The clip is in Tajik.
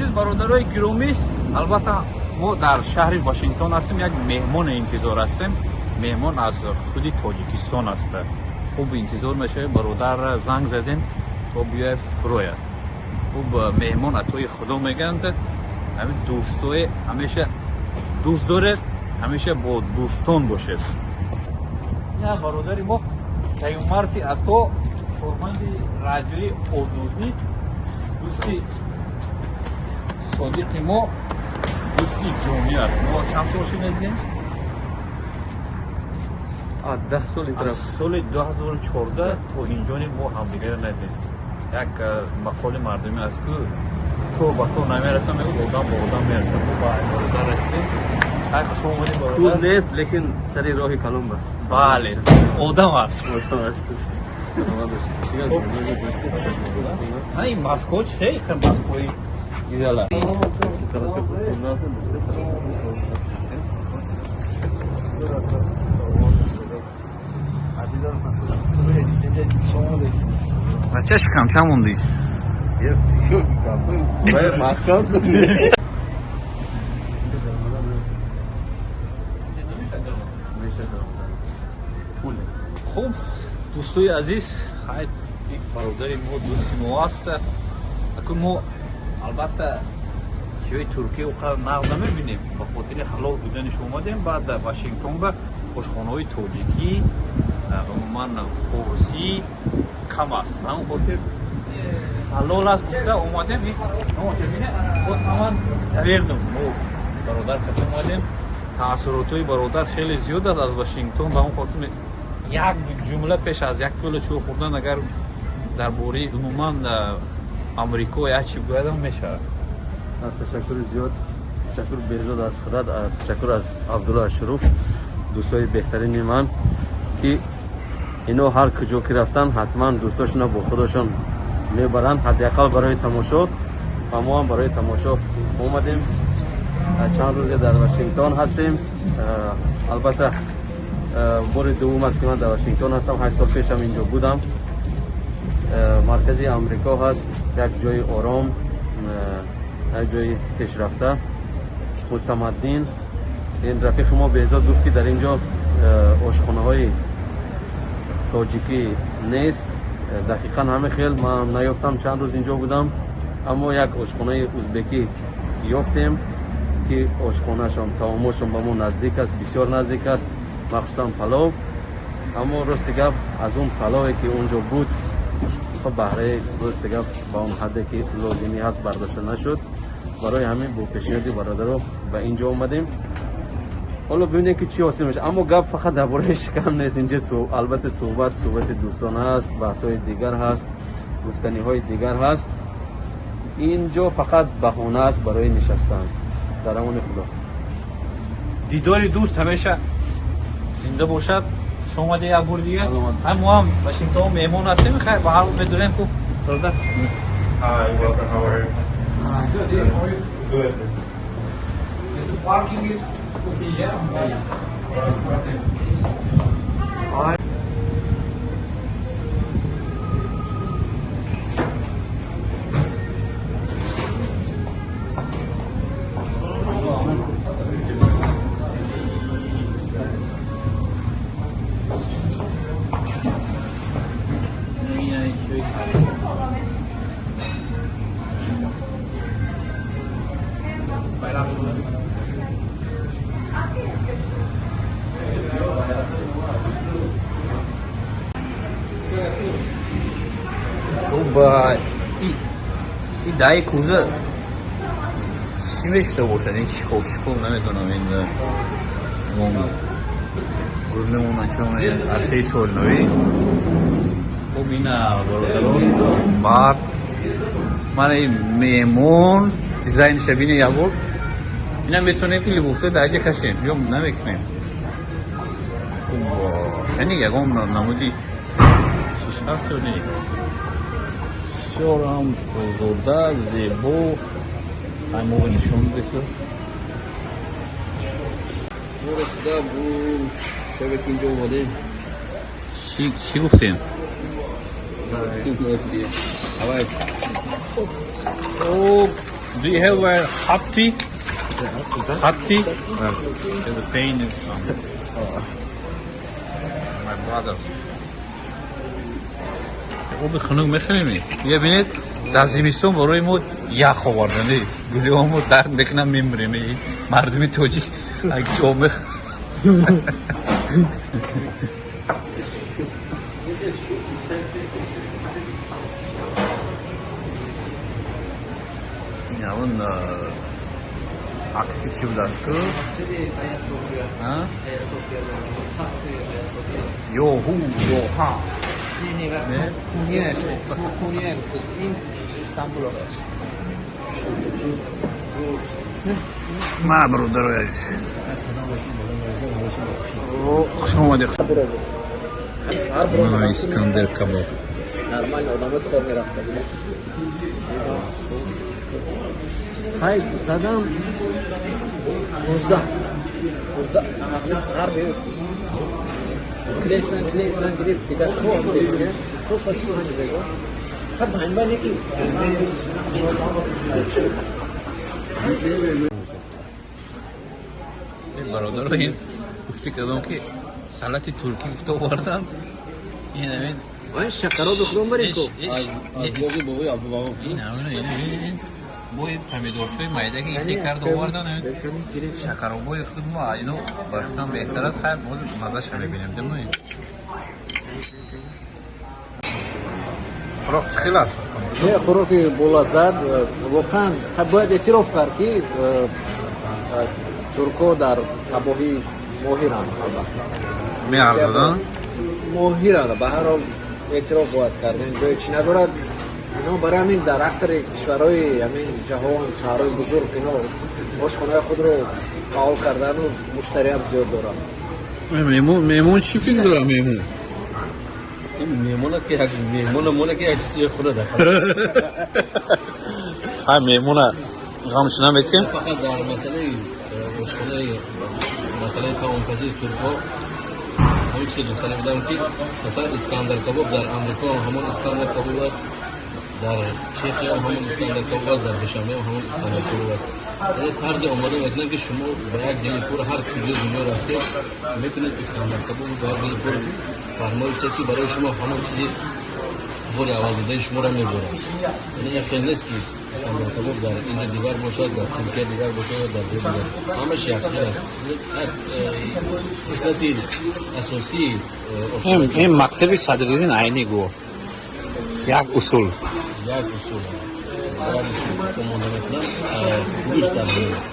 Азиз, бародарои гиромӣ, албатта, мо дар шаҳри Вашингтон ҳастем, як меҳмоне интизор ҳастем. Меҳмон аз худи Тоҷикистон аст. Хуб, интизор мешавем, бародар занг задем, то биёяд, фурояд. Хуб, меҳмон атои Худо мегӯянд. Ҳамин дӯстое ҳамеша дӯст доред, ҳамеша бо дӯстон бошед. Я бародари мо Каюмарси Ато, корманди Радиои Озодӣ, дӯсти содиқи мо, дӯсти ҷомӣ аст. Мо чанд сол шинадем? 10 соли. Аз соли 2014 то инҷони мо ҳамдигарро надидем. Як мақоли мардумӣ аст, ку то ба то намерасам, мегӯ, одам ба одам мерасад. Мо ба бародар расидем. Хай, хуш омадӣ, бародар. Кӯр нест, лекин сари роҳи калон ба. Бале, одам аст. Одам аст. Ҳа, ин маскҳо чи хеле маскҳои гизала. Бача, шикамча мондӣ. Маҳкам. Хуб, дӯстои азиз, хай, ин бародари мо, дӯсти мо аст. Акун мо, албатта, чиёи Туркия оқадр нағз намебинем, ба хотири ҳалол буданиш омадем. Баъд дар Вашингтон ба ошхонаҳои тоҷикӣ, умуман форсӣ кам аст. Ба ҳамон хотир ҳалол аст гуфта омадем. Таман таверну мо бародар кати омадем. Таассуротҳои бародар хеле зиёд аст аз Вашингтон. Ба ҳамон хотир як ҷумла пеш аз як пиёла чой хӯрдан, агар дар бораи умуман Амрико як чӣ гӯядам, мешавад. Ташаккури зиёд, ташаккур, Беҳзод, аз худат, ташаккур аз Абдулло Ашруф, дӯстои беҳтарини ман, ки ино ҳар куҷо ки рафтан, ҳатман дӯстошона бо худашон мебаранд, ҳадди ақал барои тамошо. Ва мо ҳам барои тамошо омадем. Чанд рӯзе дар Вашингтон ҳастем. Албатта, бори дуввум аст, ки ман дар Вашингтон ҳастам. 8 сол пешам инҷо будам. Маркази Амрико ҳаст, як ҷои ором, як ҷои пешрафта, мутамаддин. Ин рафиқи мо Беҳзод гуфт, ки дар ин ҷо ошхонаҳои тоҷикӣ нест. Дақиқан ҳамин хел, ман наёфтам, чанд рӯз инҷо будам, аммо як ошхонаи узбекӣ ёфтем, ки ошхонаашон, таомошон ба мо наздик аст, бисёр наздик аст, махсусан палов. Аммо рости гап, аз он палове, ки он ҷо буд, баҳраи, рости гап, ба он ҳадде, ки лозимӣ ҳаст, бардошта нашуд. Барои ҳамин бо пешниҳоди бародаро ба ин ҷо омадем. Ҳоло бибинем, ки чӣ ҳосил мешавад. Аммо гап фақат дар бораи шикам нест инҷа. Албатта, суҳбат суҳбати дӯстона аст, баҳсҳои дигар ҳаст, гуфтаниҳои дигар ҳаст. Ин ҷо фақат баҳона аст барои нишастан. Дар амони Худо. Дидори дӯст ҳамеша зинда бошад. Хуш омадӣ як бор дига. Ҳам мо ҳам Вашингтон меҳмон ҳастем. Хайр, ба ҳар ҳол медонем ку, бародар. Hi, welcome. How are you? Good. How are you? Good. This parking is okay, yeah? Hi. Bayram şurada. Хуб, и даи кӯза чӣ мешуда бошад? Ин шикоф шикоф, намедонам, ин гурнемоначо арчаи солновӣ. Хуб, ина бародарон, баъд мана ин меҳмон дизайниша бине як бор. Ина метавонем, ки либосҳои дар ҷа кашем ё намекунем. Хуб, яъне ягон намуди чиш ҳаст ё не? Бисёрам озода, зебо. Аймоға нишон десо. Худа, бу шабе ки инҷо омадем. Чӣ гуфтем? Авай. Хуб. Do you have a hot tea? Hot tea? There's a pain in my brother. Оби хунук мехӯрем. Бибинед, дар зимистон барои мо ях оварданд. Гулиҳомо дард мекунанд, мемирем. Мардуми тоҷик аги об мех ҳамун акси чӣ буданд ку? Ёҳу ёҳа. Не, Кунья ин Истанбул. Ма, бародарои азиз, хуш омадед. Искандер кабоб. Нормально одамо кор мерафта. Хай, задам 19 19 ҳақли сар клиент шудан, клиент шудан гирифт, дигар кор то соати 5 бего. Хай, панҷба неки. Бародаро, ин гуфти кардам, ки салати туркӣ гуфта оварданд. Ин ҳамин. Ай, шакаро бихӯрам, барем ку. Аз боғи бобои Абдулваҳоб. Ин ҳамин, бо ин помидорчаи майда, ки ихе карда овардан, шакаробои худ мо ино ба фикрам беҳтар аст. Хайр, боз маззаша мебинем. Демои хӯрок чӣ хел аст? Не, хӯроки болаззат воқеан. Бояд эътироф кард, ки туркҳо дар табоҳӣ моҳиранд, албатта. Меарзаданд. Моҳиранд, ба ҳар ҳол эътироф бояд кард, ҷои чӣ надорад. Ино барои ҳамин дар аксари кишварҳои ҳамин ҷаҳон, шаҳрҳои бузург, ино ошхонаи худро фаъол кардану муштариам зиёд доранд. Меҳмон чӣ фикр дорад, меҳмон? Ин меҳмона ки як меҳмона моне, ки як чизи хӯрад. Ҳай, меҳмона ғамш наметем. Фақат дар масъалаи ошхонаи, масъалаи таомпазии туркҳо ҳамин чизе гуфтани будам, ки масалан, Искандар кабоб дар Амрико ҳамон Искандар кабоб аст, дар Чехия ҳамон Искандар кабоб аст, дар Душанбе ҳамон Искандар кабоб аст. Яъне тарзи омода мекунанд, ки шумо ба як дили пур ҳар куҷои дунё рафтед, метавонед Искандар кабоб ба як дили пур фармоиш диҳед, ки барои шумо ҳамон чизи бори аввал дидаи шуморо меборад. Яъне як хел нест, ки Искандар кабоб дар инҷо дигар бошад, дар Туркия дигар бошад ё дар ҷои дигар. Ҳамаш якхел аст. Як хислати асосии ин мактаби Садриддин Айнӣ гуфт, як усул. Як усул, як усул омода мекунанд, хубиш дар ҳамин аст.